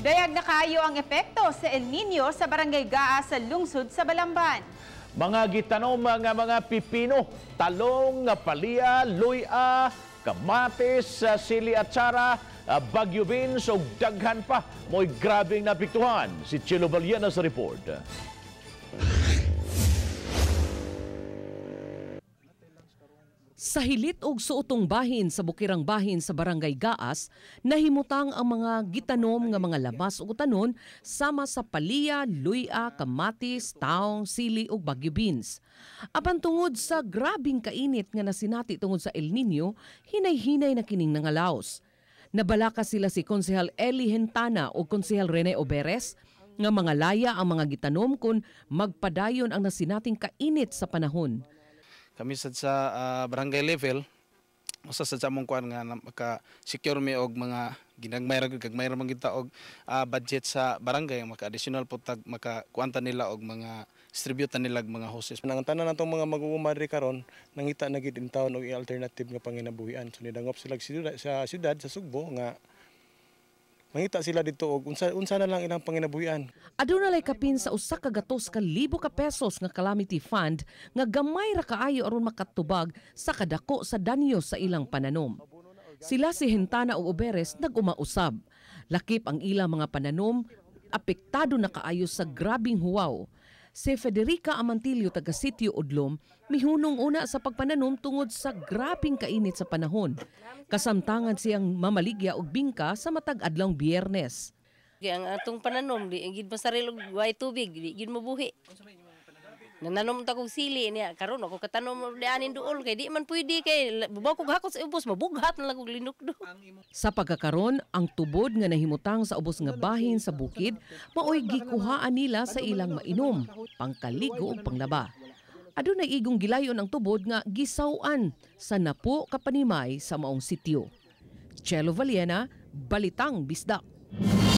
Dayag na kaayo ang epekto sa El Nino sa Barangay Gaa sa lungsod sa Balamban. Mga gitanom nga mga pipino, talong, palya, luya, kamatis, sili atsara, bagyo beans ug daghan pa mo'y grabeng naapektuhan. Si Chelo Valiana sa report. Sa hilit og suotong bahin sa bukirang bahin sa Barangay Gaas, nahimutang ang mga gitanom nga mga lamas ug utanon sama sa palya, luya, kamatis, taong, sili ug bagyo beans. Apan tungod sa grabing kainit nga nasinati tungod sa El Nino, hinay-hinay na kining nangalaos. Nabalaka sila si Konsehal Eli Hentana ug Konsehal Rene Oberes nga mga laya ang mga gitanom kun magpadayon ang nasinating kainit sa panahon. Kami sad sa barangay level usa sad sa among kuan nga maka-secure mi og mga ginagmay ra gud, gagmay ra man gyud ta og budget sa barangay, maka-additional po tag makakuanta nila og mga distribute nila og mga hoses. Nang tanan natong mga mag-uuma diri karon nangita na gid in town og alternative nga panginabuhian. So nidangop sila sa syudad sa Sugbo nga mangita sila dito og unsa na lang ilang panginabuhian. Aduna lay kapin sa 100,000 ka pesos nga calamity fund nga gamay ra kaayo aron makatubag sa kadako sa danyo sa ilang pananom. Sila si Hentana ug Oberes nag-umausab. Lakip ang ilang mga pananom apektado na kaayo sa grabing huwaw. Si Federica Amantillo taga Sitio Udlom mihunong una sa pagpananom tungod sa grabing kainit sa panahon. Kasamtangan siyang mamaligya og bingka sa matag adlawng Biyernes. Ang atong pananom di gid masaril og way tubig, di gid mabuhi. Nananom ta kog sili niya karon ako katanom di anin duol kay di man pwede kay bubaw kog hakot sa ubos mabughat na lang kog linukdo. Sa pagkakaron, ang tubod nga nahimutang sa ubos nga bahin sa bukid maoy gikuhaan nila sa ilang mainom, pangkaligo ug panglaba. Adunay igong gilayon ang tubod nga gisaw-an sa napo ka panimay sa maong sitio. Chelo Valiena, Balitang Bisdak.